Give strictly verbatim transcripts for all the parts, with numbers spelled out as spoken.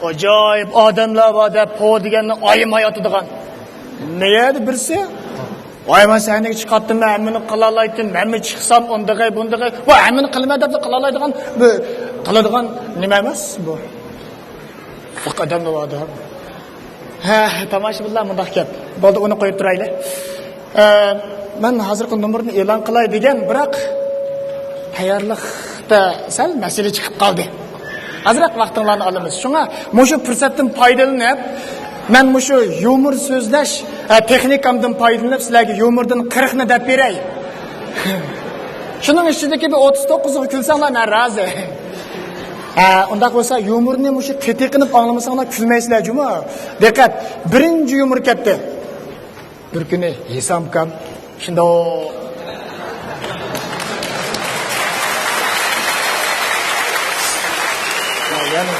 ئاجايىپ ئادەملەر بار دەپ، پو دېگەننى ئايىماي ئاتىدىغان. نەيەردە بىرسى؟ ۋاي، مەن سەھنىگە چىقاتتىم، مەن ھەممىنى قىلالايتتىم، مەنمۇ چىقسام، ئۇندىغاي، بۇندىغاي، ۋاي، ھەممىنى قىلىمەن دەپلا قىلالايدىغان، بۇ قىلىدىغان نېمە ئەمەس بۇ. بۇنداق ئادەملەر بار-دە. ھە، تاماشىبىنلار، مۇنداق گەپ. بولدى، ئۇنى قويۇپ تۇرايلى. ئە، مەن ھازىرقى نومۇرنى ئېلان قىلاي دېگەن، بىراق تەييارلىقتا سەل مەسىلە چىقىپ قالدى. ئازراق ۋاقتىڭلارنى ئالىمىز. شۇڭا مۇشۇ پۇرسەتتىن پايدىلىنىپ، مەن مۇشۇ يۇمۇر سۆزلەش، ئە، تېخنىكامدىن پايدىلىنىپ، سىلەرگە يۇمۇردىن قىرىقنى دەپ بېرەي. شۇنىڭ ئىچىدىكى بىر ئوتتۇز توققۇزىغا كۈلسەڭلار، مەن رازى. ھە، ئۇنداق بولسا يۇمۇرنى مۇشۇ قېتىقىنىپ ئاڭلىمىساڭلار كۈلمەيسىلەر جۇمۇ. دىققەت، بىرىنچى يۇمۇر كەتتى. بىر كۈنى ھېسام ئاكام شۇنداق. يەنە،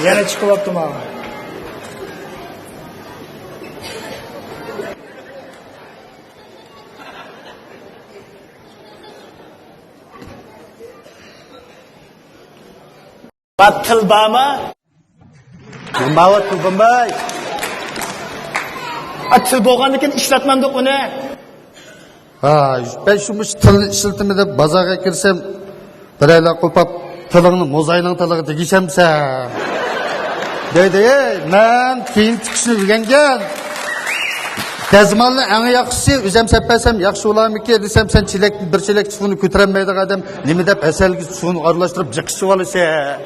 يەنە چىقىۋاپتۇ ماڭا. بار تىل بارمۇ؟ نېمە بار تىل بولماي؟ ئا، تىل بولغاندىكىن ئىشلەتمەمدۇق ئۇنى. ھا، مەن شۇ مۇشۇ تىلنى ئىشلىتىمەن دەپ بازارغا كىرسەم، بىرەيلەر قوپاپ، «تىلىڭنى موزاينىڭ تىلىغا تېگىشەمسەن؟» دەيدۇ. «ئەي، مەن كىيىم تىكىشنى ئۆگەنگەن. دەزمالنى ئەڭ ياخشىسى ئۆزۈم سەپ بەرسەم ياخشى بولارمىكىن دېسەم، سەن چېلەك، بىر چېلەك سۇنى كۆتۈرەلمەيدىغان ئادەم نېمە دەپ ھەسەلگە سۇنى ئارىلاشتۇرۇپ جىقىشىۋالىسەن؟»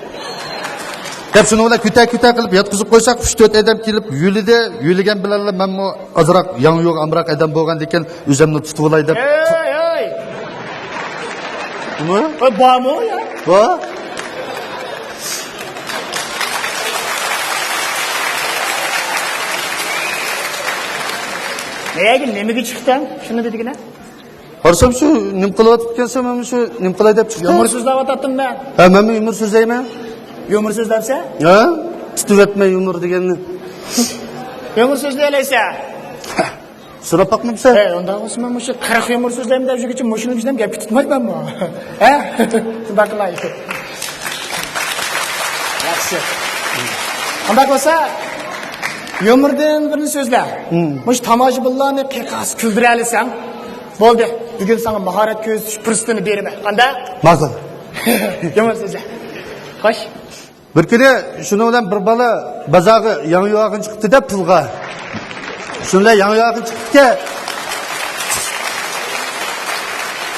دەپ شۇنىڭ بىلەن كۆتە-كۆتە قىلىپ ياتقۇزۇپ قويساق، ئۈچ-تۆت ئادەم كېلىپ يۆلىدى. يۆلىگەن بىلەنلا مەنمۇ ئازراق ياڭيۇغا ئامراق ئادەم بولغاندىكىن، ئۆزۈمنى تۇتۇۋالاي دەپ. ھەي، ھەي! نېمە؟ ئە، بارمۇ يا؟ بار. نەگە، نېمىگە چىقتىڭ؟ شۇنى دېگىنە. قارىسام، شۇ نېمە قىلىۋاتىدىكەن، مەن شۇ نېمە قىلاي دەپ چىقتىم. يۇمۇر سۆزلەۋاتاتتىم مەن. ھە، مەنمۇ يۇمۇر سۆزلەيمەن. يۇمۇر سۆزلەمسە؟ ھە؟ تۇتۇۋەتمە يۇمۇر دېگەننى. يۇمۇر سۆزلىيەلەيسە؟ سوراپ باقمامسەن؟ ھە، ئۇنداق بولسا مەن مۇشۇ قىرىق يۇمۇر سۆزلەيمەن دەپ يۈرگۈچە مۇشۇنى بىزدىن گەپكە تۇتمايمەنمۇ؟ ھە؟ شۇنداق قىلاي. ياخشى. ئۇنداق بولسا، يۇمۇردىن بىرنى سۆزلە. ھىم. مۇشۇ تاماشىبىنلارنى قىيقاس كۈلدۈرەلىسەڭ، بولدى. بۈگۈن ساڭا ماھارەت كۆرسىتىش پۇرسىتىنى بېرىمەن. قانداق؟ ماقۇل. يۇمۇر سۆزلە. خوش. بىر كۈنى شۇنىڭ بىلەن بىر بالا بازارغا ياڭيۇ ئالغىلى چىقىپتۇ-دە پۇلغا. شۇنىڭ بىلەن ياڭيۇ ئالغىلى چىقىپتىكەن.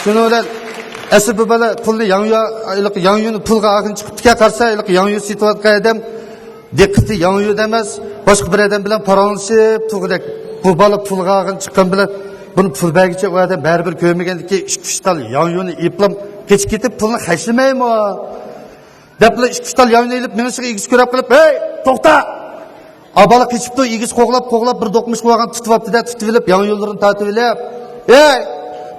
شۇنىڭ بىلەن ئەسلى بۇ بالا پۇلنى ياڭيۇ، ھېلىقى ياڭيۇنى پۇلغا ئالغىلى چىقىپتىكەن، قارىسا، ھېلىقى ياڭيۇ سېتىۋاتقان ئادەم دىققىتى ياڭيۇدا ئەمەس، باشقا بىر ئادەم بىلەن پاراڭلىشىپ تۇرغۇدەك. بۇ بالا پۇلغا ئالغىلى چىققان بىلەن بۇنى پۇل بەرگۈچە ئۇ ئادەم بەرىبىر كۆرمىگەندىكىن، ئىككى-ئۈچ تال ياڭيۇنى ئېلىپلا قېچىپ كېتىپ، پۇلنى خەجلىمەيمۇ دەپلا ئىككى-ئۈچ تال ياڭيۇنى ئېلىپ، مېڭىشىغا ئىگىسى كۆرۈپ قېلىپ، «ھەي، توختا!» ئا بالا قېچىپتۇ، ئىگىسى قوغلاپ، قوغلاپ، بىر دوقمۇش قىلىۋالغان تۇتۇۋاپتۇ-دە، تۇتۇۋېلىپ، ياڭيۇلىرىنى تارتىۋېلىپ، «ھەي،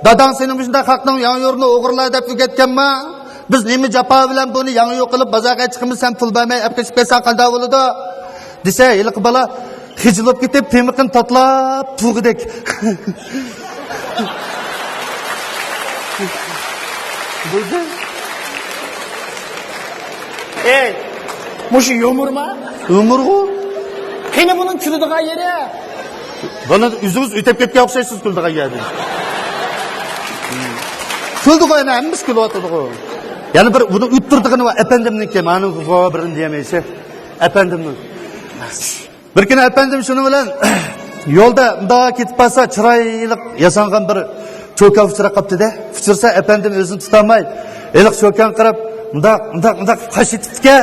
داداڭ سېنى مۇشۇنداق خەقنىڭ ياڭيۇلىرىنى ئوغرىلا دەپ ئۆگەتكەنما؟ بىز نېمە جاپا بىلەن بۇنى ياڭيۇ قىلىپ، بازارغا چىقىمىز، سەن پۇل بەرمەي ئەپ قېچىپ كەتسەڭ قانداق بولىدۇ؟» دېسە، ھېلىقى بالا خىجىل بولۇپ كېتىپ، تېمىقىنى تاتىلاپ تۇرغۇدەك. بولدى. ئەي، مۇشۇ يۇمۇرما؟ يۇمۇرغۇ. قېنى بۇنىڭ كۈلىدىغان يېرى؟ بۇنى ئۆزىڭىز ئۆتۈپ كەتكەن ئوخشايسىز كۈلىدىغان يەردىن. كۈلدىغۇ، يەنە ھەممىسى كۈلۈۋاتىدىغۇ. يەنە بىر بۇنى ئۇتتۇردىغىنى بار، ئەپەندىمنىڭكى، مانا بۇ بىرنى دېيەلمەيسەن. ئەپەندىمنىڭ. بىر كۈنى ئەپەندىم شۇنىڭ بىلەن يولدا مۇنداق كېتىپ بارسا، چىرايلىق ياسانغان بىر چوكان ئۇچراپ قاپتۇ-دە. ئۇچرىسا، ئەپەندىم ئۆزىنى تۇتالماي، ھېلىقى چوكانغا قاراپ مۇنداق، مۇنداق، مۇنداق قاش ئېتىپتىكەن.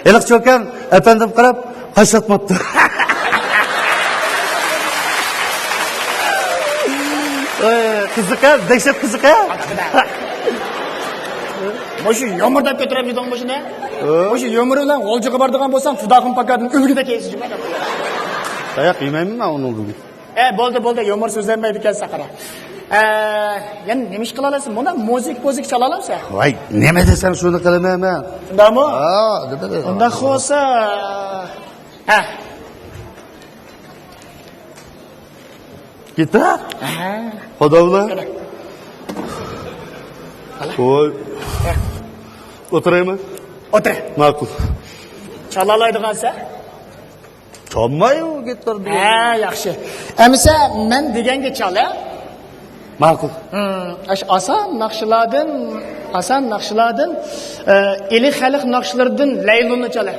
ھېلىقى چوكان ئەپەندىمگە قاراپ قاش ئاتماپتۇ. ئەي، قىزىق ھە، دەھشەت قىزىق ھە. مۇشۇ يۇمۇر دەپ كۆتۈرەمدىڭ مۇشۇنى؟ ھە؟ مۇشۇ يۇمۇر بىلەن غۇلجىغا بارىدىغان بولساڭ، خۇداخۇن پاكادىن ئۈلگىدەك يەيسىز. تاياق يېمەيمەن مەن ئۇنىڭدىن. ئە، بولدى، بولدى، يۇمۇر سۆزلەنمەيدىكەنسەن قارا. ئە، يەنە نېمە ئىش قىلالايسەن؟ مانا مۇزىكا، مۇزىكا چالالامسەن؟ ۋاي، نېمە دېسەڭ شۇنى قىلىمەن مەن. شۇنداقمۇ؟ ھا، نېمە دېسەڭ. ئۇنداق بولسا، ھە. گىتار؟ ھە. قانداق بولار؟ قانداق؟ ۋاي. ھە. ئولتۇرايمۇ؟ ئولتۇر. ماقۇل. چالالايدىغانسەن؟ چالماي ئۇ گىتارنى. ھە، ياخشى. ئەمىسە مەن دېگەنگە چال، ھە؟ ماقۇل. ھىم، ئاشۇ ئاسان ناخشىلاردىن، ئاسان ناخشىلاردىن، ئە، ئىلى خەلق ناخشىلىرىدىن لەيلۇننى چال، ھە.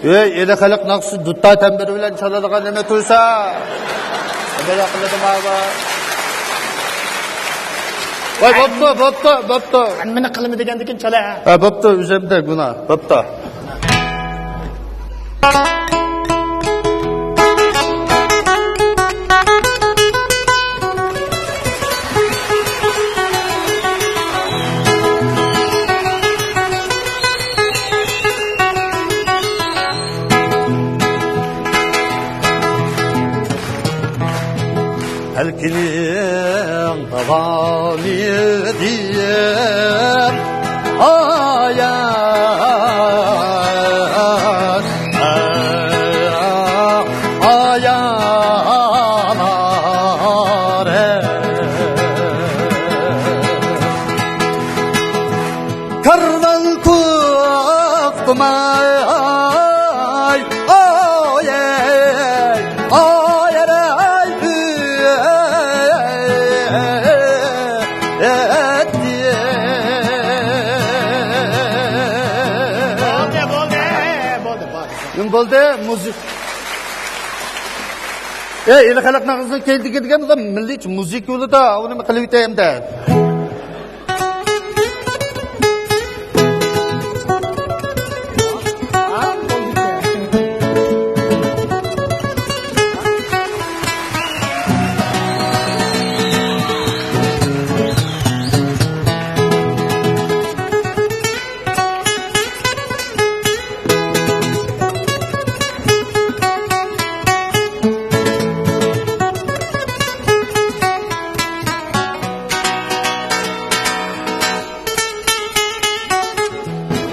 ئەي، ئىلى خەلق ناخشىسى دۇتار تەمبۇر بىلەن چالىدىغان نېمە تۇرسا؟ نېمە قىلىدۇ ماۋۇ؟ ۋاي، بوپتۇ، بوپتۇ، بوپتۇ. ھەممىنى قىلىمەن دېگەندىكىن چال، ھە. ھە، بوپتۇ، ئۆزۈمدە گۇناھ. بوپتۇ. بەلكىم داۋامى دېيىم ئايان، ئايانلار. كارۋان توختىماي، ئاي، ئاي، ئاي، ئاي. بولدى، بولدى، بولدى، بولدى. نېمە بولدى؟ مۇزىك. ئەي، ئىلى خەلقنىڭ ئىزىنى كەينىدىكى دېگەن مىللىي مۇزىكا يولىدا، ئۇنى قىلىۋېتەي ئەمدى.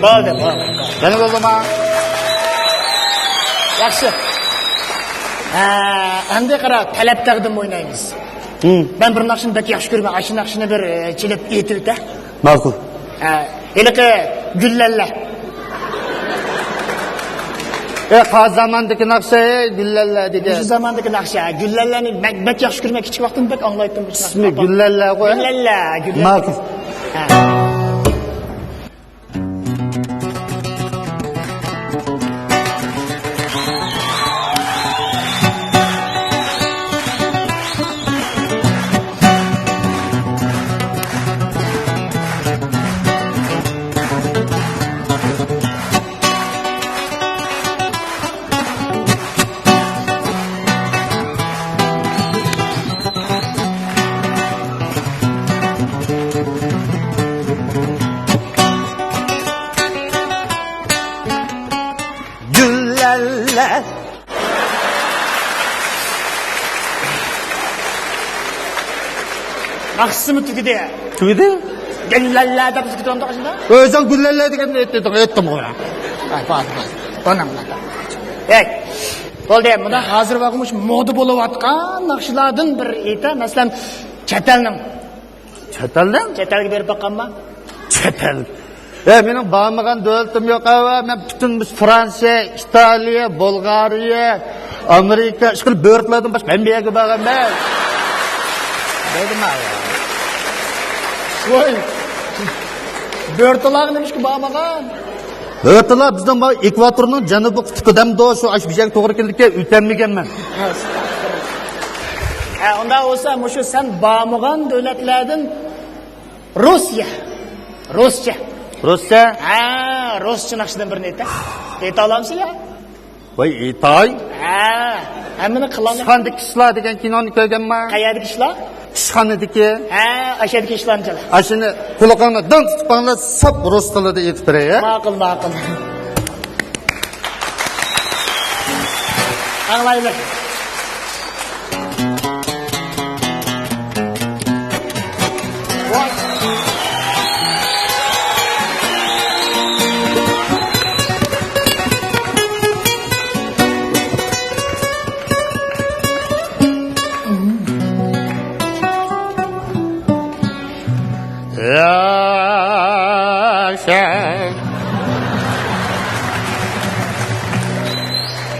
بولدى، بولدى. يەنە بولدىما؟ ياخشى. ھە، ئەمدى قارا، تەلەپ تەقدىم ئوينايمىز. ھىم. مەن بىر ناخشىنى بەك ياخشى كۆرىمەن. ئاشۇ ناخشىنى بىر، ئە، چېلىپ ئېيتىۋېتە. ماقۇل. ھە، ھېلىقى گۈللەللە. ئە، قازى زاماندىكى ناخشا، ئە، گۈللەللە دېگەن. مۇشۇ زاماندىكى ناخشا، گۈللەللەنى بەك، بەك ياخشى كۆرىمەن. كىچىك ۋاقتىمدا بەك ئاڭلايتتىم مۇشۇ ناخشىنى. ئىسمى گۈللەللە غۇ. گۈللەللە، گۈللەللە. ماقۇل. ھە. گۈللەللە. ناخشىسىمۇ تۈگىدى. تۈگىدى؟ گۈللەللە دەپ تۈگىدى ئۇنداق شۇنداق. ئۆزۈڭ گۈللەللە دېگەننى ئېيتتىڭ، ئېيتتىمغۇ مەن. ھاي، بار، بار. بۇنىڭ بىلەن. ھەي، بولدى، مۇنداق ھازىر ۋاقىت مۇشۇ مودا بولۇۋاتقان ناخشىلاردىن بىر ئېيتە، مەسىلەن، چەت ئەلنىڭ. چەت ئەلدىن؟ چەت ئەلگە بېرىپ باققانما؟ چەت ئەل. ئە، مېنىڭ بارمىغان دۆلىتىم يوق، ئەۋە. مەن پۈتۈن مۇشۇ فرانسىيە، ئىتالىيە، بۇلغارىيە، ئامېرىكا، ئىشقىلىپ بۆرتىلاردىن باشقا ھەممە يەرگە بارغان مەن. دەيدىما. ۋاي. بۆرتىلارغا نېمىشقا بارمىغان؟ بۆرتىلار بىزنىڭ بۇ ئېكۋاتورنىڭ جەنۇبىي قۇتۇپى دەمدۇ، شۇ ئاشۇ بۇ يەرگە توغرا كېلىدىكەن، ئۆتەلمىگەنمەن. ھە، ئۇنداق بولسا، مۇشۇ سەن بارمىغان دۆلەتلەردىن روسىيە. رۇسچە. رۇسچە؟ ھە، رۇسچە ناخشىدىن بىرنى ئېيتە. ئېيتالامسىلەر؟ ۋاي، ئېيتاي. ھە، ھەممىنى قىلالمايمەن. سىخاندىكى ئىشلار دېگەن كىنونى كۆرگەنما؟ قەيەردىكى ئىشلار؟ ئىشخانىدىكى. ھە، ئاشۇ يەردىكى ئىشلارنى چالا. ئاشۇنى قۇلىقىڭنى دىڭ تۇتۇپ ئاڭلا، ساپ رۇس تىلىدا ئېيتىپ بېرەي، ھە؟ ماقۇل، ماقۇل. ئاڭلايلى. يا شيخ.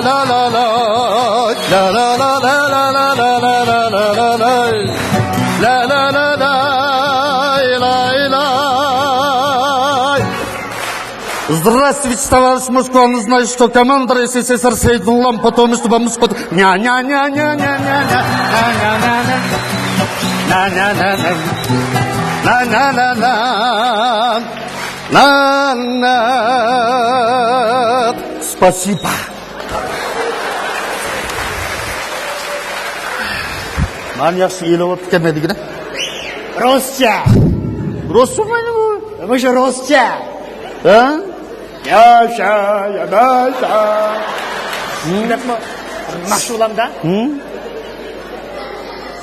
لا لا لا لا. لا لا لا لا لا لا لا لا لا لا. لا لا لا لا لا لا. Здравствуйте, товарищ Москва, не знаю, что командир СССР соединил нам, потому что вам скот. Ня ня ня ня ня ня ня ня ня ня ня. Ня ня ня ня. Ня ня ня ня. Ня ня. Спасибо. مانا ياخشى ئېلىۋاپتىكەن دېگىنە. رۇسچە. رۇسچە مانا بۇ. مۇشۇ رۇسچە. ھە؟ ياشا، ياشا. دەپمۇ ناخشا بولامدا؟ ھە؟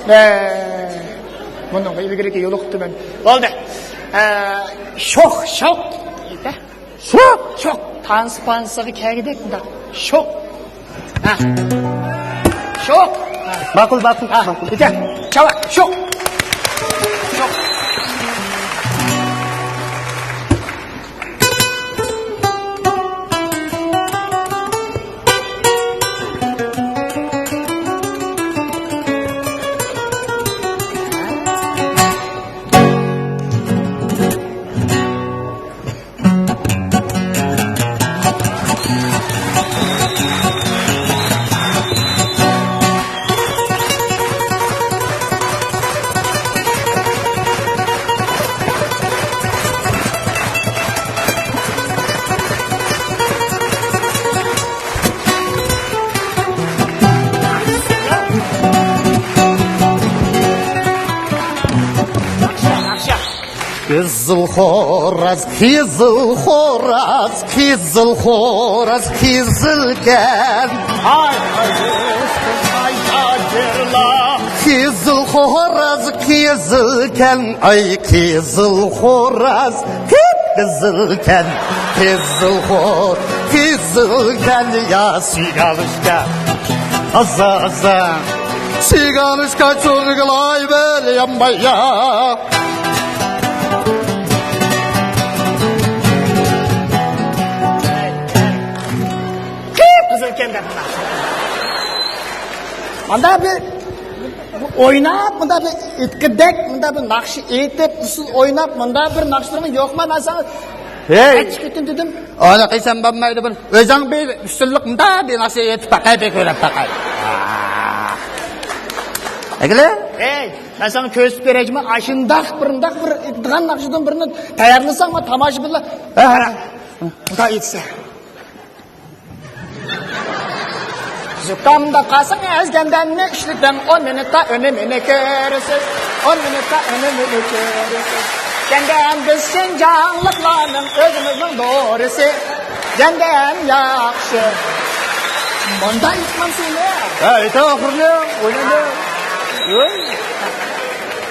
ئە، بۇنىڭغا ئىلگىرىكى يولۇقۇپتىمەن. بولدى. ئە، شوخ، شوخ. شوق! شوق! تانسا پانسىغا كەلگۈدەك مۇنداق. شوق! ھە. شوق! ھە. ماقۇل، ماقۇل، ھە. ماقۇل. يېتە. چاۋا، شوق! شوق! قىزىل خوراز، قىزىل خوراز، قىزىل خوراز، قىزىلكەن. ھاي، ھاي، ھاي، ھاي، ھاي، قىزىل خوراز، قىزىلكەن. ئاي، قىزىل خوراز، قىپقىزىلكەن. قىزىل خو-، قىزىلكەن يا سىگالىشكا. ئازا، ئازا. سىگالىشكا چوغىغىلاي بېرى يانماي يا. قىپقىزىلكەن دەپ. ماندا بىر ئويناپ، مۇنداق بىر ئېيتقۇدەك، مۇنداق بىر ناخشا ئېيتىپ، ئۇسسۇل ئويناپ، مۇنداق بىر ناخشىلىرىڭ يوقما؟ مەن ساڭا ھەي! ئەچچىكىتىن دېدىم. ئانا قىسەم بولمايدۇ بۇ. ئۆزۈڭ بىر ئۈستۈنلۈك مۇنداق بىر ناخشا ئېيتىپ باقاي، بىر كۆرۈپ باقاي. ئەگىلە؟ ھەي، مەن ساڭا كۆرسىتىپ بېرەيچىما؟ ئاشۇنداق بىر، مۇنداق بىر ئېيتىدىغان ناخشىدىن بىرنى تەييارلىساڭ، مانا تاماشىبىنلار. ھە. مۇنداق ئېيتسا. زۇكامدا قالساڭ ئەزگەندەننى ئىشلىتىڭ، ئون مىنۇتتا ئۈنۈمىنى كۆرىسىز، ئون مىنۇتتا ئۈنۈمىنى كۆرىسىز. گەندەن بىز شىنجاڭلىقلارنىڭ ئۆزىمىزنىڭ دورىسى. گەندەن ياخشى. مۇنداق ئېيتقان سېنى. ھە، ئېيتە ئاخىرىنى، ئوينىدى.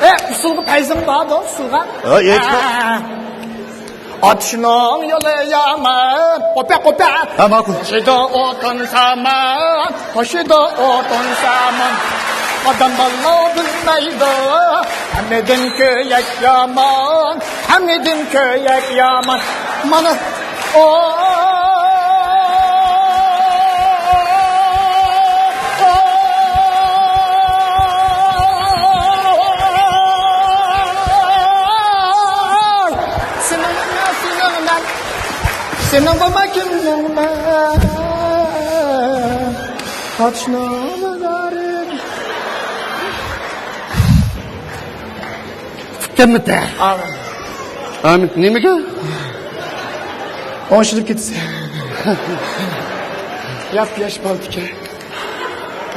ئە، ئۇسسۇلغا پەيزىڭ باردۇ، ئۇسسۇلغا. ھە، ئېيتقان. ھە. ئاتۇشنىڭ يولى يامان، قوپە، قوپە. ھە، ماقۇل. توشىدۇ ئوتۇن سامان، توشىدۇ ئوتۇن سامان. ئادەم بالىلار بىلمەيدۇ، ھەممىدىن كۆيەك يامان، ھەممىدىن كۆيەك يامان. مانا، ئو. سېنىڭ، سېنىڭ مەن، سېنىڭ بولماي كىمنىڭ مەن؟ ئاتۇشنىڭ مۇزارى. ئامىن. ئامىن. نېمىگە؟ ئوڭشىلىپ كېتىسەن. ياپ ياش بالىدىكەن.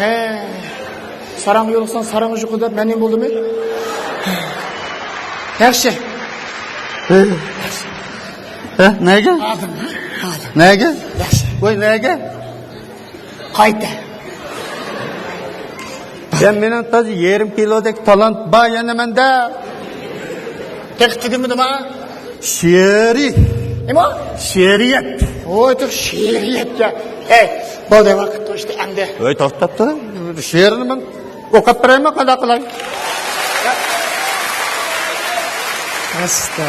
ھە. ساراڭغا يولۇقساڭ ساراڭ يۇقى دەپ مەن نېمە بولدىمى؟ ياخشى. ھە؟ نەگە؟ ھازىر، ھازىر. نەگە؟ ياخشى. ۋاي، نەگە؟ قايتا. يا مېنىڭ تازا يېرىم كىلودەك تالانت بار يەنە مەندە. تېخى تۈگىمىدىما؟ شېئىرىي. نېمە؟ شېئىرىيەت. ۋوي، تۇر، شېئىرىيەتكە. ھەي، بولدى، ۋاقىت توشتى ئەمدى. ۋوي، توختاپ تۇر. شېئىرنى مەن ئوقۇپ بېرەيمۇ، قانداق قىلاي؟ ئاستا.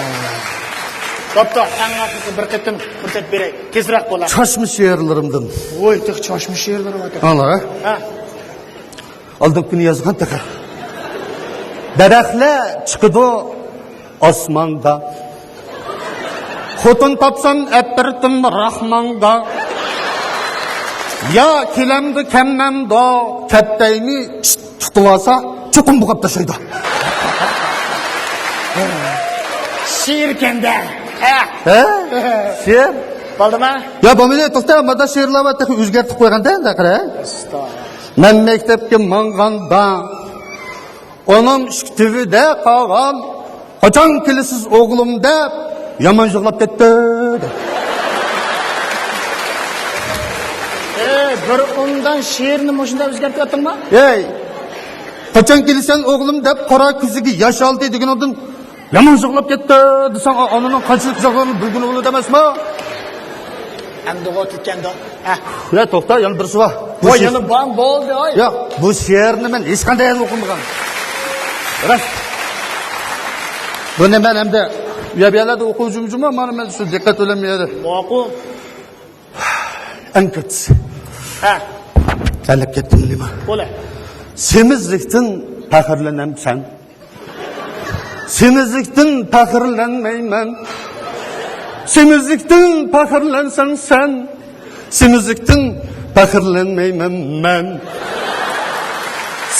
توپتا، ئەڭ ئاخىرقى بىر قېتىم پۇرسەت بېرەي. تېزرەك بولا. چاچما شېئىرلىرىمدىن. ۋوي، تېخى چاچما شېئىرلىرى بار. ئاڭلا. ھە. ئالدىنقى كۈنى يازغان تېخى. دەرەخلەر چىقىدۇ ئاسماندا. خوتۇن تاپسام ئەپەرتىم راخمانغا. يا كېلەمدۇ كەلمەمدۇ كەتتەينى تۇتۇۋالسا چوقۇم بوغاپ تاشلايدۇ. شېئىركەندە. ھە؟ ھە؟ شېئىر؟ بولدىما؟ يا، بولمىدى، توختا، مادا شېئىرلار بار، تېخى ئۆزگەرتىپ قويغاندا، قارا. ئەستاغپۇرۇللا. مەن مەكتەپكە ماڭغاندا، ئانام ئىشىك تۈۋىدە قالغان، «قاچان كېلىسىز ئوغلۇم؟» دەپ، يامان يىغلاپ كەتتى، دەپ. ئەي، بىر ئومدان شېئىرنى مۇشۇنداق ئۆزگەرتىۋەتتىڭما؟ ئەي، «قاچان كېلىسەن ئوغلۇم؟» دەپ، قارا كۆزىگە ياش ئالدى دېگىنىڭدىن، يامان يىغلاپ كەتتى دېسەڭ، ئانىنىڭ قانچىلىك يىغلىغىنىنى بىلگىلى بولىدۇ ئەمەسمۇ؟ ئەمدىغۇ تۈگەندۇ. ھە. يا، توختا، يەنە بىرسى بار. بۇ ۋاي، شېئىر، يەنە بار، بولدى، ئاي. ياق، بۇ شېئىرنى مەن ھېچقانداق يەردە ئوقۇمىغان. راست. بۇنى مەن ئەمدى يا بۇ يەرلەردە ئوقۇپ جۇمجۇما، مانا مەن شۇ دىققەت بىلەن بۇ يەردە. ماقۇل. ئەڭ كۆتىسى. ھە. تەرلەپ كەتتىم نېمە؟ بولە. سېمىزلىكتىن پەخىرلىنەمسەن؟ سېمىزلىكتىن پەخىرلەنمەيمەن. سېمىزلىكتىن پەخىرلەنسەڭ سەن، سېمىزلىكتىن پەخىرلەنمەيمەن مەن.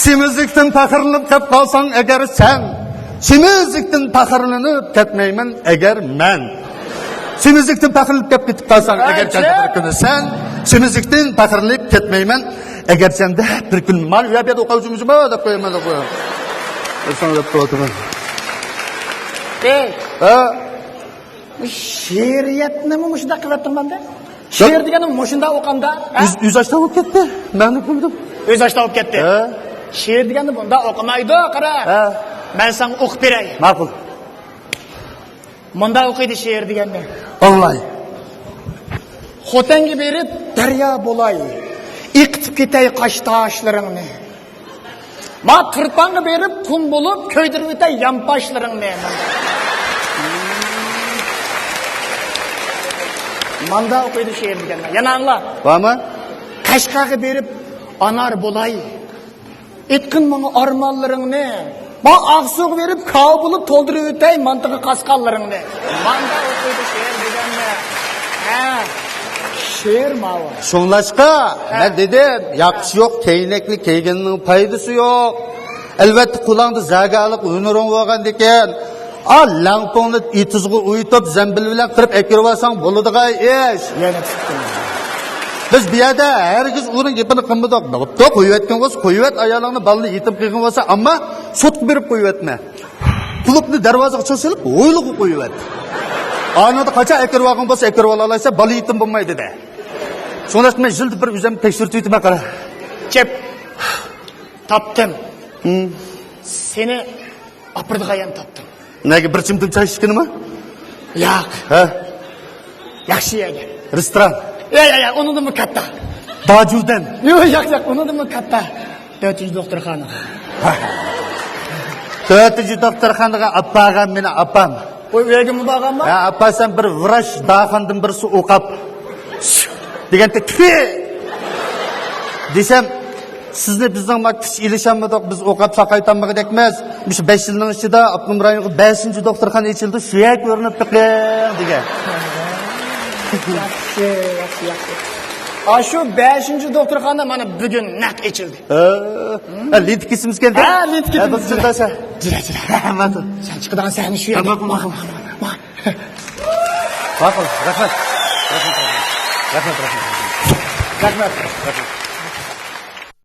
سېمىزلىكتىن پەخىرلىنىپ كەپ قالساڭ ئەگەر سەن، سېمىزلىكتىن پەخىرلىنىپ كەتمەيمەن ئەگەر مەن. سېمىزلىكتىن پەخىرلىنىپ كەپ كېتىپ قالساڭ ئەگەر سەن بىر كۈنى سەن، سېمىزلىكتىن پەخىرلىنىپ كەتمەيمەن ئەگەر سەن دەپ بىر كۈن مانا ئۇ يەردە ئوقۇپ جۇمجۇما دەپ قويىمەن، دەپ قويىمەن. ئەي. ھە؟ شېئىرىيەتنىمۇ مۇشۇنداق قىلىۋەتتىڭ مەندە. شېئىر دېگەننى مۇشۇنداق ئوقۇغاندا، ھە؟ ئۆز، ئۆز ئاشتا بولۇپ كەتتى. مەن ئوقۇمىدىم. ئۆز ئاشتا بولۇپ كەتتى. ھە؟ شېئىر دېگەننى بۇنداق ئوقۇمايدۇ، قارا. ھە. مەن ساڭا ئوقۇپ بېرەي. ماقۇل. مۇنداق ئوقۇيدۇ شېئىر دېگەننى. ئاڭلاي. خوتەنگە بېرىپ دەريا بولاي، ئېقىتىپ كېتەي قاش تاشلىرىڭنى. ما تۇرپانغا بېرىپ قۇم بولۇپ كۆيدۈرۈۋېتەي يانپاشلىرىڭنى. ماندا ئوقۇيدۇ شېئىر دېگەننى. يەنە ئاڭلا. بارمۇ؟ قەشقەرگە بېرىپ ئانار بولاي. ئېيتقىن ماڭا ئارمانلىرىڭنى. ما ئاقسۇغا بېرىپ كاۋا بولۇپ تولدۇرۇۋېتەي مانتىغا قاسقانلىرىڭنى. ماندا ئوقۇيدۇ شېئىر دېگەننى. ھە. شېئىر ماۋۇ. شۇڭلاشقا، ھە، مەن دېدىم، ياقىشى يوق كەينەكنى كىيگەننىڭ پايدىسى يوق. ئەلۋەتتە، قولۇڭدا زاگالىق ھۈنىرىڭ بولغاندىكىن، ئا، لەڭپۇڭنى ئېتىزغا ئۇيۇتۇپ، زەمبىل بىلەن قىرىپ ئەكىرىۋالساڭ بولىدىغان ئىش. يەنە تۇتتۇم. بىز بۇ يەردە ھەرگىز ئۇنىڭ گېپىنى قىلمىدۇق. بوپتۇ، قويۇۋەتكىن بولسا قويۇۋەت، ئايالىڭنى، بالىنى يېتىم قىلغىن بولسا، ئەمما سوتقا بېرىپ قويۇۋەتمە. قۇلۇپنى دەرۋازىغا چىڭ سېلىپ، ھويلىغا قويۇۋەت. ئانىڭدا قاچان ئەكىرىۋالغىن بولسا، ئەكىرىۋالالايسەن، بالا يېتىم بولمايدۇ دە. شۇڭلاشقا مەن يىلدا بىر ئۆزۈمنى تەكشۈرتۈۋېتىمەن، قارا. چەپ. تاپتىم. ھىم. سېنى ئاپىرىدىغان يەرنى تاپتىم. نەگە، بىر چىمدىم چاي ئىچكىنىمۇ؟ ياق. ھە؟ ياخشى يەرگە. رېستوران. يا، يا، يا، ئۇنىڭدىنمۇ كاتتا. داجۇدەن. يو، ياق، ياق، ئۇنىڭدىنمۇ كاتتا. تۆتىنچى دوختۇرخانا. تۆتىنچى دوختۇرخانىغا ئاپارغان مېنى ئاپام. ئۇ يەرگىمۇ بارغانما؟ ھە، ئاپارسام بىر ۋراچ داخاندىن بىرسى ئوقاپ. دېگەنتى، تفى! دېسەم، سىزنى بىزنىڭ ما كۈچ ئېلىشالمىدۇق، بىز ئوقاپ ساقايتالمىغۇدەكمىز. مۇشۇ بەش يىلنىڭ ئىچىدە ئاپتونوم رايونغا بەشىنچى دوختۇرخانا ئېچىلدى، شۇ يەرگە كۆرۈنۈپ بېقىڭ، دېگەن. ياخشى، ياخشى، ياخشى. ئاشۇ بەشىنچى دوختۇرخانا مانا بۈگۈن نەق ئېچىلدى. ھە، ھە، لېنتە كېسىمىز كەلدى. ھە، لېنتە ھە، كېسىمىز بولسا كەلدى. جۈرە، جۈرە. ماقۇل. سەن چىقىدىغان سەھنە شۇ يەردە. ماقۇل، ماقۇل، ماقۇل. ماقۇل، رەھمەت. رەھمەت، رەھمەت. رەھمەت، رەھمەت. رەھمەت، رەھمەت.